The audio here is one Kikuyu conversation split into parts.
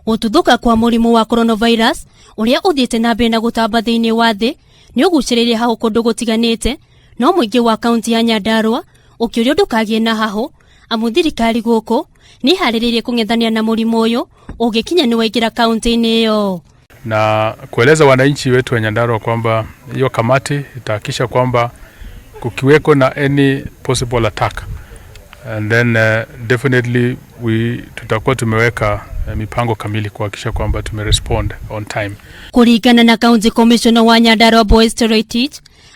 Gũtuthũka kwa mũrimũ wa coronavirus ũrĩa ũthiĩte na mbere na gũtamba thĩinĩ wa thĩ nĩ ũgucĩrĩirie hahũ kũndũ gũtiganĩte, no mũingĩ wa kaunti ya Nyandarua ũkĩũrio ndũkagĩe na hahũ amu thirikari gũkũ nĩ ĩharĩrĩirie kũng'ethanĩra na mũrimũ ũyũ ũngĩkinya nĩ waingĩra kaunti-inĩ ĩyo. Na kueleza wananchi wetu wa Nyandarua kwamba hiyo kamati itahakikisha kwamba kukiweko na any possible attack and then definitely we tutakuwa tumeweka mipango kamili kuhakikisha kwamba tumerespond on time. Kũringana na County Commissioner wa Nyandarua Boys Toroitich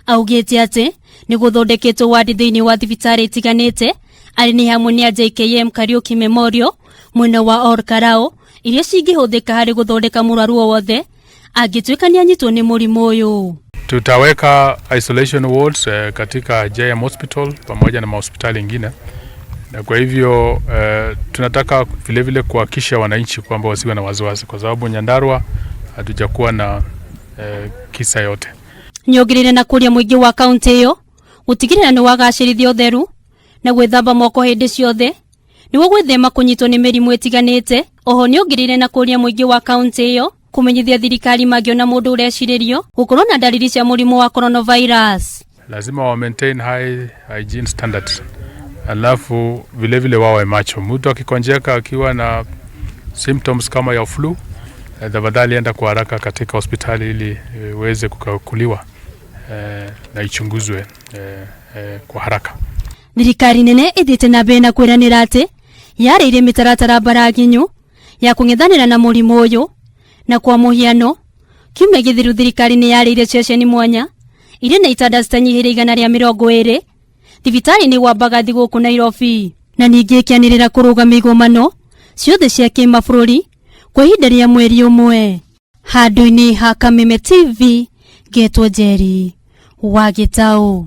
augĩte atĩ nĩ gũthondeketwo wadi thĩinĩ wa thibitarĩ itiganĩte arĩ nĩ hamwe nĩ a JKM Kariuki Memorial mwena wa Ol Kalou iria cingĩhũthĩka harĩ gũthondeka mũrwaru o wothe angĩtuĩka nĩ anyitwo nĩ mũrimũ ũyũ. Tutaweka isolation wards katika JM Hospital pamoja na mahospitali ingine, na kwa hivyo tunataka vilevile kuhakikisha wananchi kwamba wasiwe na wasiwasi kwa sababu Nyandarua hatujakuwa na kisa yote. Nyongerere na kũria mũingĩ wa kaunti ĩyo gũtigĩrĩra nĩ wagacĩrithia ũtheru na gwĩthamba moko hĩndĩ ciothe nĩguo gwĩthema kũnyitwo nĩ mĩrimũ ĩtiganĩte. Oho nĩongereire na kũria mũingĩ wa kaunti ĩyo kũmenyithia thirikari mangĩona mũndũ ũrecirĩrio gũkorwo na dalili cia mũrimũ wa coronavirus. Lazima wa maintain high hygiene standards, alafu vilevile wawe macho. Mtu akikonjeka akiwa na symptoms kama ya flu, tafadhali enda kwa haraka katika hospitali ili iweze kukaguliwa na ichunguzwe kwa haraka. Thirikari nene ĩthiĩte na mbere na kwĩranĩra atĩ yarĩire mĩtaratara mbara nginyu ya kũng'ethanĩra na mũrimũ ũyũ, na kwa mũhiano kiumia gĩthiru thirikari nĩ yarĩire ceceni mwanya irĩ na itanda citanyihĩire 120 thibitarĩ-inĩ wa Mbagathi gũkũ Nairobi, na ningĩ ĩkĩanĩrĩra kũrũgamia igomano ciothe cia kĩmabũrũri kwa ihinda rĩa mweri ũmwe. Handũ-inĩ ha Kameme TV, ngetwo Njeri wa Gĩtaũ.